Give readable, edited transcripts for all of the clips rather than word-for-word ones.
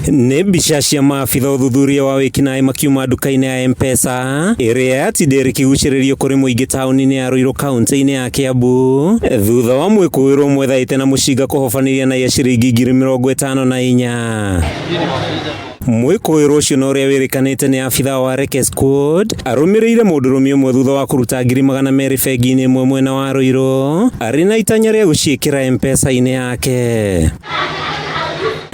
Nĩ mbica cia maabitha ũthuthuria wa wĩkinaĩ makiuma nduka-inĩ ya M-Pesa ĩrĩa yatindĩire kĩgucĩrĩrio kũrĩ mũingĩ taũni-inĩ ya Ruiru kaunti-inĩ ya Kiambu thutha wa mwĩkũĩrwo ũmwe thaĩte na mũcinga kũhobanĩria na iya ciringi 54,000. Mwĩkũĩrwo ũcio na ũrĩa wĩrĩkanĩte nĩ abithaa wa Reke Squad arũmĩrĩire mũndũrũme ũmwe thutha wa kũruta 200,000 bengi-inĩ ĩmwe mwena wa Ruiru arĩ na itanya rĩa gũciĩkĩra M-Pesa-inĩ yake.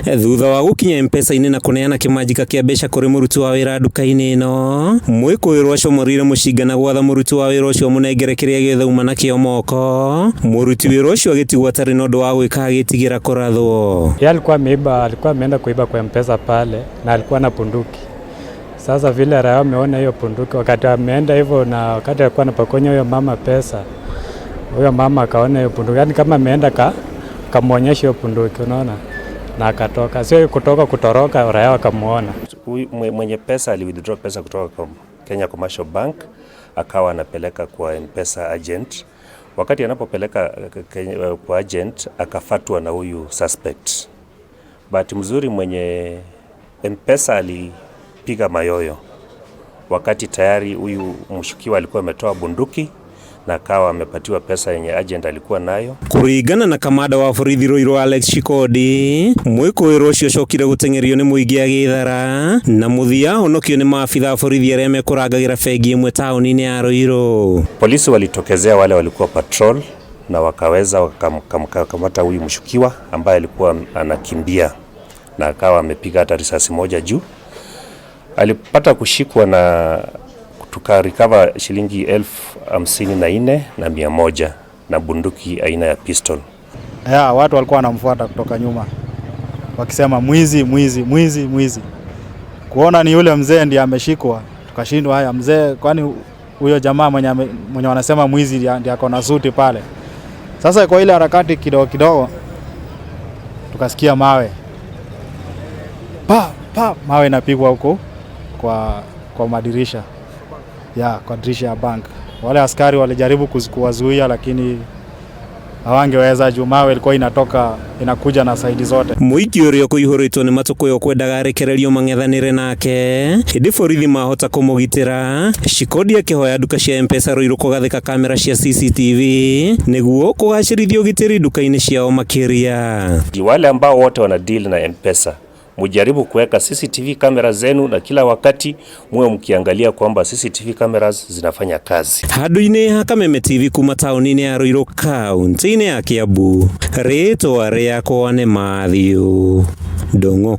Thutha wa gũkinya M-Pesa-inĩ na kũneana kĩmanjĩka kĩa mbeca kũrĩ mũruti wa wĩra nduka-inĩ ĩno, mwĩkũĩrwo acomorire mũcinga na gwatha mũruti wa wĩra ũcio amũnengere kĩrĩa gĩothe auma nakĩo moko. Mũruti wĩra ũcio agĩtigwo atarĩ na ũndũ wa gwĩka agĩtigĩra kũrathwo. Yeye alikuwa ameiba, alikuwa ameenda kuiba kwa M-Pesa pale na alikuwa na bunduki. Sasa vile raia ameona hiyo bunduki, wakati ameenda hivyo na wakati alikuwa anapokonya huyo mama pesa, huyo mama akaona hiyo bunduki, yaani kama ameenda ka kamwonyesha hiyo bunduki, unaona, na akatoka. Sio kutoka kutoroka, raia wakamuona. Huyu mwenye pesa ali withdraw pesa kutoka kwa Kenya Commercial Bank akawa anapeleka kwa M-Pesa agent. Wakati anapopeleka kwa agent akafatwa na huyu suspect. Bahati mzuri mwenye M-Pesa alipiga mayoyo wakati tayari huyu mshukiwa alikuwa ametoa bunduki na akawa amepatiwa pesa yenye agent alikuwa nayo. Kũringana na kamanda wa borithi Ruiru Alex Shikodi, mwĩkũĩrwo ũcio acokire gũteng'erio nĩ mũingĩ agĩthara na mũthia ahonokio nĩ maabitha a borithi arĩa mekũrangagĩra bengi ĩmwe taũni-inĩ ya Ruiru. Polisi walitokezea wale walikuwa patrol na wakaweza wakamkamata huyu mshukiwa ambaye alikuwa anakimbia na akawa amepiga hata risasi moja juu. Alipata kushikwa na tukarecover shilingi 54,100 na bunduki aina ya pistol. Ya, watu walikuwa wanamfuata kutoka nyuma wakisema mwizi, mwizi, mwizi, mwizi. Kuona ni yule mzee ndiye ameshikwa, tukashindwa haya mzee, kwani huyo jamaa mwenye wanasema mwizi ndiye ako na suti pale. Sasa kwa ile harakati kidogo kidogo tukasikia mawe pa pa, mawe inapigwa huko kwa madirisha ya kwa dirisha ya bank. Wale askari walijaribu kuwazuia lakini hawangeweza juu mawe ilikuwa inatoka inakuja na side zote. Mũingĩ ũrĩa ũkũihũrĩtwo nĩ matũkũya ũkwendaga arekererio mang'ethanĩre nake hĩndĩ borithi mahota kũmũgitĩra. Shikodi akĩhoya nduka cia M-Pesa Ruiru kũgathĩka kamera cia CCTV nĩguo kũgacĩrithia ũgitĩri nduka-inĩ ciao makĩria. Wale ambao wote wana deal na M-Pesa, mujaribu kuweka CCTV kamera zenu na kila wakati muwe mkiangalia kwamba CCTV cameras zinafanya kazi. Handũ-inĩ ha Kameme TV kuma taũni-inĩ ya Ruiru kaunti-inĩ ya Kiambu, rĩtwa rĩakwa nĩ Matthew Ndung'u.